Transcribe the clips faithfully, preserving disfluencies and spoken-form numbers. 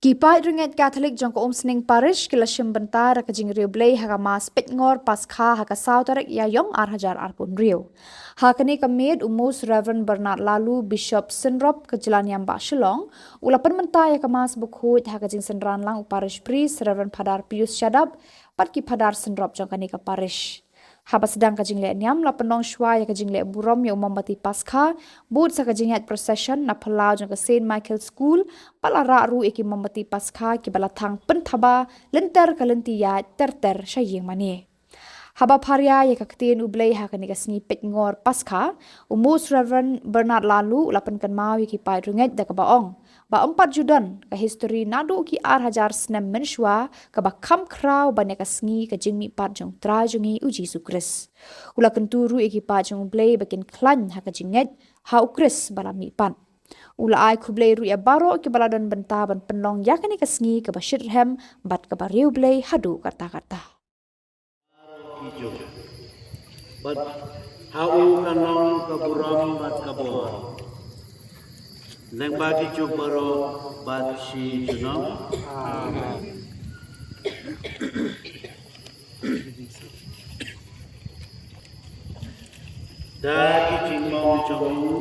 Ki paid rangeit Katholik jong ka Umsning Parish ki la shim bynta da ka jingriewblei ha ka Mass Peitngor Paskha ha ka saw tarik Ïaïong ar hajar arphew hynriew. Ha kane ka miet u Most Reverend Bernard Laloo, Bishop Synrop ka Jylla Niam Bah Shillong, u la pynmynta ïa ka Mass bakhuid ha ka jingsynran lang u Parish Priest Reverend Phadar Pius Shadap bad ki Phadar Synrop jong kane ka Parish. Haba sdang ka jingleh niam la pynlong shuwa ïa ka jingleh burom ïa u mombati Paskha, bud sa ka jingïaid procession na phyllaw jong ka Saint Michael School, bad la rah ruh ïa ki mombati Paskha kiba la thang pynthaba lynter ka lynti ïaid ter ter sha ïing mane. Haba pharia ïa ka ktien U Blei ha kane ka sngi Peitngor Paskha, u Most Reverend Bernard Laloo u la pynkynmaw ïa ki paid rangeit da kaba ong ba ym pat ju don ka histori naduh ki ar hajar snem mynshuwa kaba kham khraw ban ïa ka sngi ka jingmihpat jong U Trai jong ngi u Jisu Khrist. U la kyntu ruh ïa ki paid jong U Blei ba kin khlaiñ ha ka jingngeit ha u Khrist ba la mihpat. U la ai khublei ruh ïa baroh kiba la don bynta ban pynlong ïa kane ka sngi kaba shitrhem bad kaba riewblei haduh katta katta. Bad ha u kan long ka burom bad ka bor lyngba ki juk baroh bad shi junom. Amen. Da ki jingmong jong u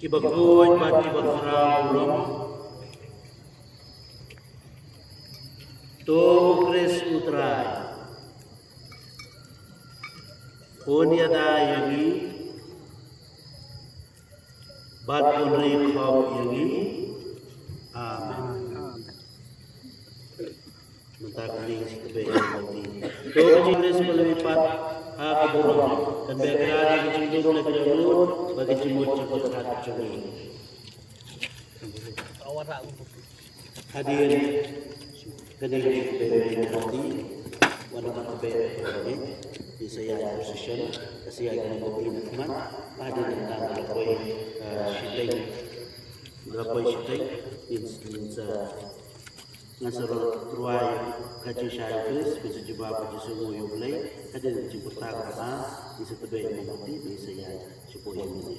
kiba khuid bad kiba khraw burom. To u Khrist u Trai un ïada ïa ngi bad un ri khop ïa ngi. Amen. Mynta ka ding shi tbei ïa ka ding. To ka jingkris ba la mihpat ha ka burom kan beh kyrdan ïa ka jingdum na ka dohnud bad ka jingmut jong ka jingkhat jong ngi. Hadien ka ding shi tbei ïa ka ding. Wan ka tbei ïa ka ding. Di sa ïa position ka sa ïa ka ding ka ding na khmat. Hadien ka dang ka poi, eh, shiteng. Ka poi shiteng. Din sa Ngan sa rwai ka jingshai u Khrist, ka jingjubab, ka jingsngew ïa u Blei, ka jingpyrta ka ba, ngi sa tbei ïa u Blei, ngi sa ïa shu poi ïa u Blei.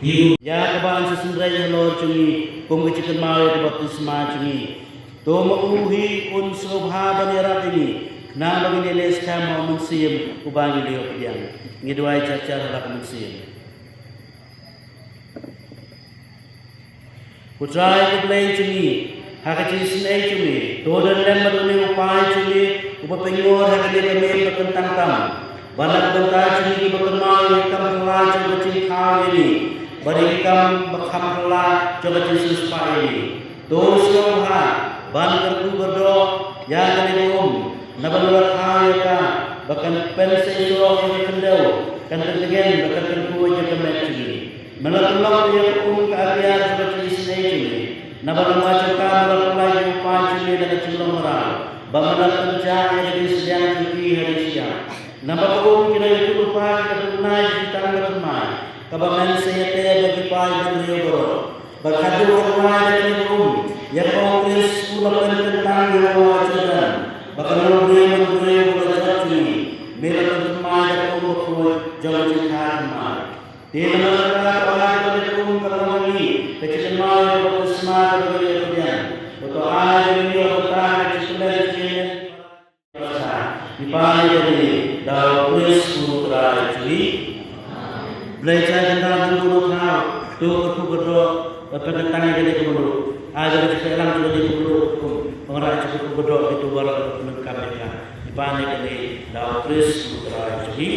Ïa kaba yn sa synreit halor jong ngi kum ka jingkynmaw ïa ka baptisma jong ngi. To ma u hi un sngewbha ban ïarap ïa ngi, khnang ba ngin ïaleh skhem ha u Mynsiem uba ngi la ïoh pdiang. Ngi duwai jar jar ha la ka mynsiem. Ko Trai ko Blei jong ngi, ha ka jingisynei jong me, to don lem bad une u pai jong me uba pynngor ha kane ka miet ba kyntang tam. Ba na ka bynta jong ngi kiba kynmaw ïa ka kam phylla jong ka jingthaw ïa ngi, bad ïa ka kam ba kham phylla jong ka jingsngewsynei ïa ngi. To sngewbha ban kyrkhu kyrdoh ïa kane ka um, naba lada thaw ïa ka ba kan pynseisoh ïa ka khyndew, kan pyntngen ba kan kyrkhu ïa ka met jong ngi. Me la pynlong ïa ka um ka atiar jong ka jingisynei jong me. Naba namar jong ka me la pynlait ïa u pai jong me da ka jinglong mraw, ba me la pynjah ïa ka jingsdiang jong ki ha ka jingshyiap. Naba ka um ki la ïathuhlypa ki da pynbna ïa ki tang ba thymmai, kaba men sa ïateh da ki paid bynriew baroh. Bad haduh ka thymmai da kane ka um, ïa kaba u Khrist u la pynkyntang ïa u ha Jordan, ba ka long briew man briew ba la jot jong ngi, me la pynthymmai da ka um bakhuid jong ka jingkha thymmai. Te namar kata, to ai ba kane ka um ka long ha ngi ka jingkynmaw ïa ka baptisma kaba ngi la ïoh pdiang. Bad to ai ba ngi ïoh bynta ka jingkmen jong ngi. Ngi pan ïa kane da u Khrist u Trai jong ngi. Blei Trai Kynrad Nongbuh Nongthaw, to kyrkhu kyrdoh, pynkyntang ïa kane ka mluh. Ai ba ka jingpynkyntang jong kane ka mluh kum ka wanrah jingkyrkhu kyrdoh ïa kito baroh kiba pyndonkam ïa ka. Ngi pan ïa kane da u Khrist u Trai jong ngi.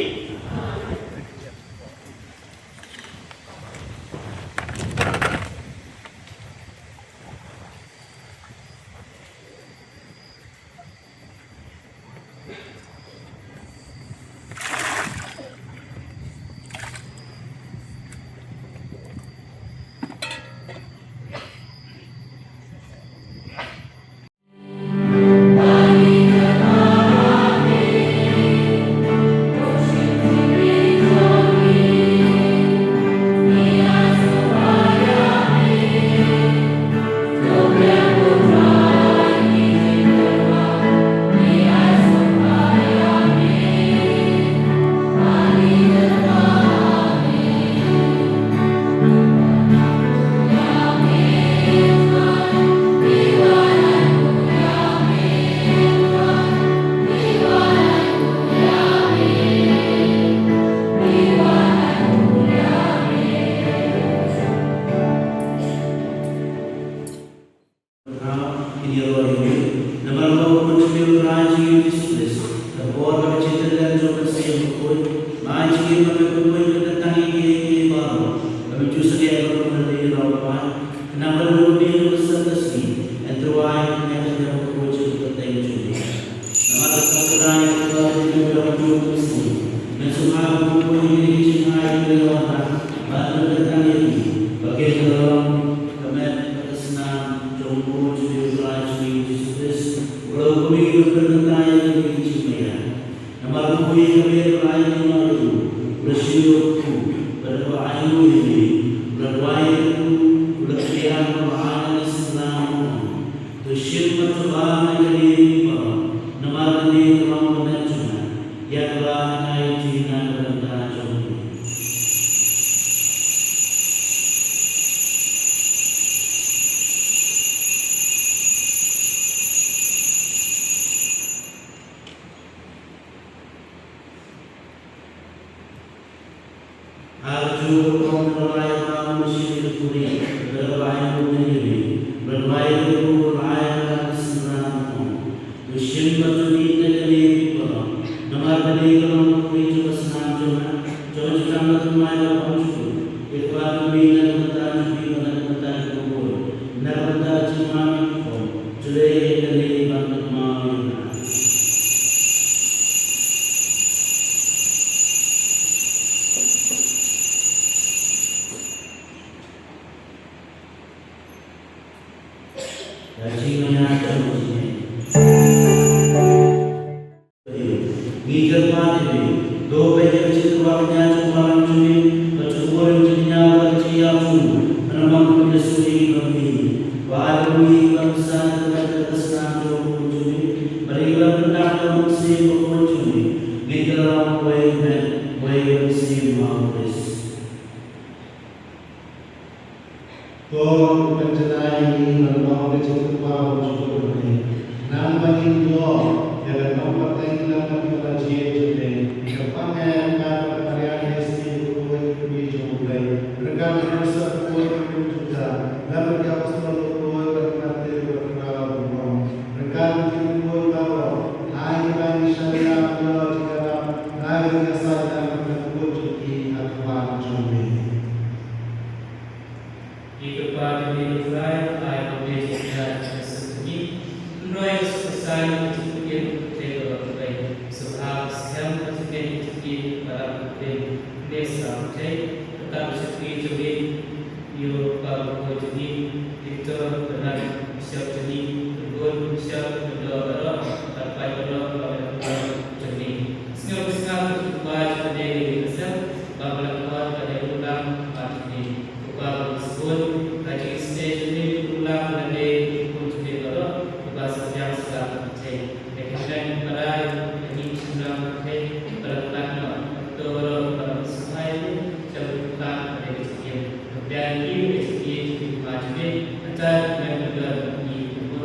Bad haba ai nguh ïa me, u la duwai ïa u, u la kylli ha kaba ai na ka synran u ong, to shim bad to ba na kane ka parabot, namar kane ka long ka met jong nga, ïa kaba ngan ai ïa phi na ka bynta jong me. Ar ju ko kong ka rai ba mu shi ka puri, ka rai ba mu ne ni, ban bai ko rai ba ka synran ko. To shim bad to dih na kane ka puri. Namar kane ka long ka puri jong ka snam jong nga, jong ka jingkam ka thymmai ka bym shuh. Ïa kaba to mih na ka bynta jong phi bad na ka bynta jong ka puri. Na ka bynta ka jingma ka puri. Jong kane ban kynmaw ïa nga. Ka jingmyntoi ka jingmyntoi. Ngi kyrpad ïa me, to peit ïa ka jingkyrpad ka jingïaid jong u Balang jong me, bad to bud ïa ka jingïaid bad ka jingïaid jong u, namar ba ka jingïaid jong me. Ba ai ba ngi ban san ka jingïaid ka snam jong u jong me, bad ngi ban kyndak ïa u Mynsiem Bakhuid jong me. Ngi kyrpad ïa u, uwei u Mynsiem ma u Khrist. To pynjanai ïa ngi ban long ka jingkyrpad jong u, namar ba ngin ïoh ïa ka nongpyntngen lem bad ka jingïeit jong me. Kyrpad ïa nga bad ka Maria ka sngi bakhuid ka kmie jong U Blei, ryngkat bad u Joseph bakhuid u khun jong ka, lem bad ki apostol bakhuid bad ki martir bad ki baroh ki nong, ryngkat bad ki bakhuid baroh, ha kiba ngi shah ïap ïa ka jingïarap na ka jingïasaid lem bad ka kyrkhu jong ki ha khmat jong me. Ngi kyrpad ïa me ko Trai, ai ba me jingïaid ka sngewthuh jong ngi. Pynroi ka suk ka saiñ ka jingpynim ka pyrthei baroh kawei. Sngewbha skhem ka jingpynim ka jingpynim baroh kawei. Pynïaid sngewthuh ka jingpynim jong me. Ïa u kpa bakhuid jong ngi, Victor, Bernard, bishop jong ngi, Tynrong, bishop, Tynrong baroh, bad paid baroh, bad paid baroh jong ngi. Sngew sngap ka jingpynim jong me, Bishop, ba ka la khot ka dei u lam ba jong me. Ko Pa ba ha bneng, ka jingïasngewbha jong me ka long lade ka jingpynim jong me baroh, kaba sa pdiang sha la ka pyrthei. Te kynmaw ïa ngi, ïa ngi shynrang ka pyrthei, ba la khlad noh, to baroh ba la sngewbha ïa ngi, sha la ka pyrthei ka jingim. Kynmaw ïa ngi, ïa ngi, ïa ngi, ïa ngi, ïa ngi, ïa ngi, ïa ngi,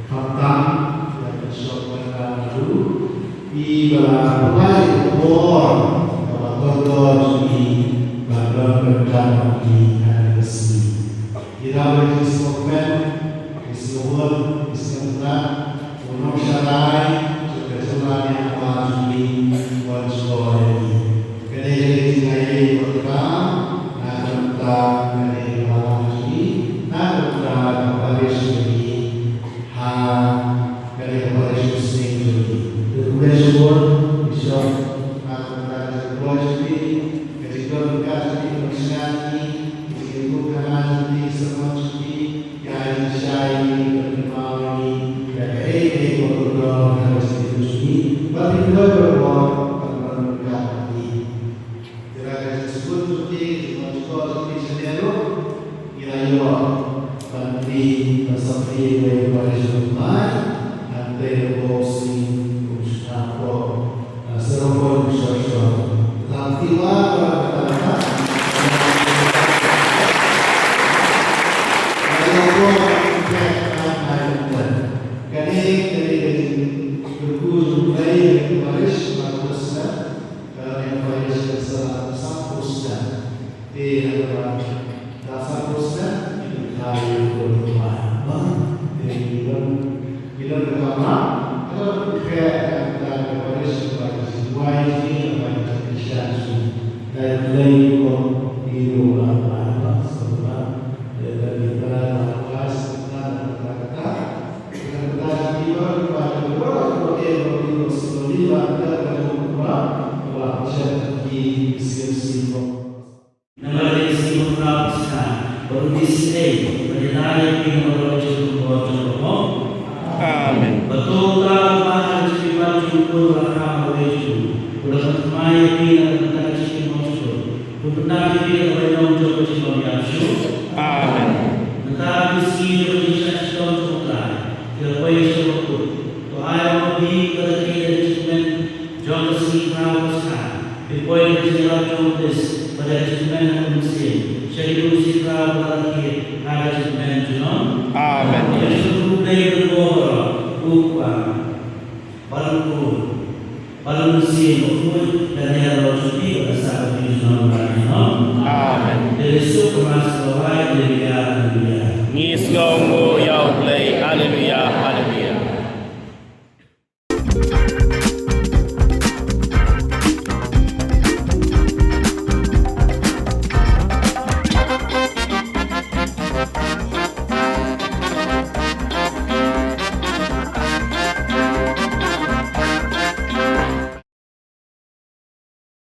Khamtam ïa ka shong ka kyrdan ruh, i ba la pynlait ïa ka por kaba kordor jong ngi ban don bynta bad ngi ha kane ka sngi. Ngi dap ban sngewkmen, ngi sngewbha, ngi sngewtynnat, u nongsharai jong ka jylla ne ha khmat jong ngi, u wan jngoh ïa ngi. Kane ka dei ka jingaiei kaba kordor na ka bynta Ïa, ban ïa, ban sngewthuh ïa ka parish jong U Blei, hangtei ha ka boxing, kum sha ka, ah, sha ka boxing sha sha. Tang ti wa ka ka ka ka. Kane, kane ka jingkyrkhu jong U Blei ïa ka parish, ba ka parish ka, ka parish ka sa, sa pyrshah. Te haba ka sa pyrshah, ki kynthei ki don ka kamram. Te ki don, ki don ka kamram. Ka don ka kynthei ka kynthei ka parish ka parish. Wai ji ka parish ka parish. Dei dei ko ki ro la la la. Sabab dei dei kita la la la. Namar ka jingsngewthuh ba ka Pastor, bad u D C A, bad ïa la ïa phi namar ka jingkyrkhu jong u Blei. Amen. Bad to uta uba ha ka jingpynban jong u Blei ha ka ri jong u, u la pynthymmai ïa phi na ka bynta ka jingkyrkhu jong u Blei. Bad pyndap ïa phi na ka bynta jong ka jingbym ïap shuh. Amen. Mynta ka sngi ka jingshah shitom jong u Trai ka poi sha bakut. To ai ba ma phi bad ka jingkmen jong ka sngi Passover, phin poi da ka jingïarap jong u Khrist bad da ka jingkmen jong u Mynsiem, sha kito ki sngi Passover ha ka jingkmen jong u. Amen. Ïa ka shu Blei ba baroh, U Kpa, bad U Khun, bad U Mynsiem Bakhuid, kan ïaroh jong phi bad ka sah ka jingim junom la junom. Amen. Ïa ka suk ka mas ka wai, ïa